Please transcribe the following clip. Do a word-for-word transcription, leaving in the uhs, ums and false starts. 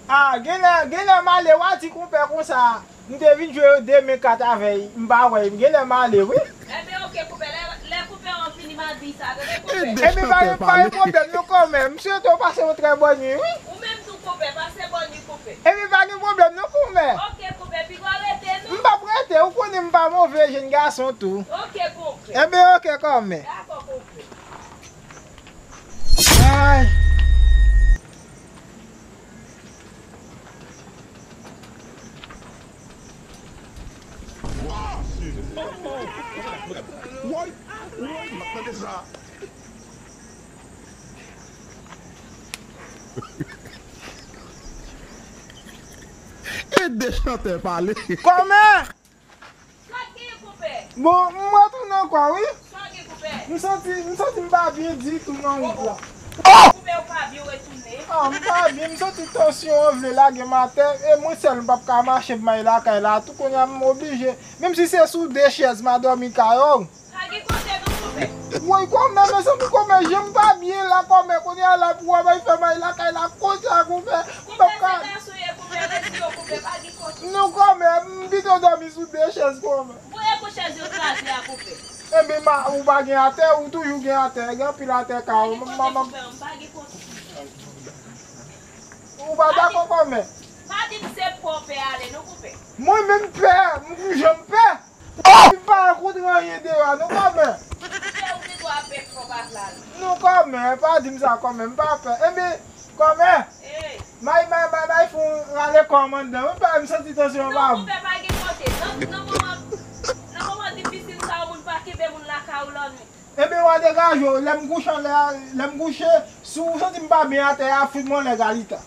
Ah, genlè, genlè m ale, w a di konpè konsa. M te vin jwe de men kat avè l, m pa wè l. Genlè m ale, wi. Enben, oke, konpè. Lè, lè konpè an fini, m a di sa, tande, konpè. Enben, pa gen, pa gen pwoblèm, non, kòmè. M swete w pase yon trè bòn nwi, wi. Ou menm tou, konpè. Pase bòn nwi, konpè. Enben, pa gen pwoblèm, non, kòmè. Oke, konpè. Piga w rete, non. M p ap rete, ou konnen m pa move jèn gason tou. Oke, konpè. Enben, oke, kòmè. Dakò, konpè. Ay. Woy, woy, m ap tande sa. E de chantè pale. Kòmè! Sa k genyen, konpè? Bon, m retounen ankò, wi. Sa gen, konpè? M santi, m santi m pa byen ditou nan wout la. Konpè, ou pa byen, ou retounen? Ah, m pa byen, m santi tansyon an vle lage m atè, e mwen sèl m p ap ka mache pou m ale lakay la, tou kounye a m oblije, menm si se sou de chèz m a dòmi kay ou. Sa gen kote non, konpè? Woy, kòmè, mezanmi, kòmè, je m pa byen la, kòmè, kounye a la pou w ap fè m ale lakay la, konsa, konpè, m p ap ka. Konpè, se gason ye, konpè, resi yo, konpè, pa gen kote. Non, kòmè, m pito dòmi sou de chèz, kòmè. Voye kou chèz yo kraze a, konpè. Enben, ma, ou pa gen atè, ou toujou gen atè, gen anpil atè kay ou. M pa gen kote, konpè, m pa gen kote. Ou pa dakò, kòmè? Pa di m se pè w pè ale, non, konpè. Mwen menm pè, m kou janm pè. M pa kontre anyen deyò a, non, kòmè. Konpè, ou gen dwa pè fò pa vle ale. Non, kòmè, pa di m sa, kòmè, m pa pè. Enben, kòmè, may, may, may, may fè yon rale kò m anndan. Mwen pa, m santi tansyon an pa bon. Non, konpè, pa gen kote. Nan, nan moman, nan moman difisil sa yo, moun pa kenbe moun lakay ou lannwit. Enben, w a degaje w. Lè m kouche anlè a, lè m kouche, si w santi m pa byen atè a, fout mwen anlè galita.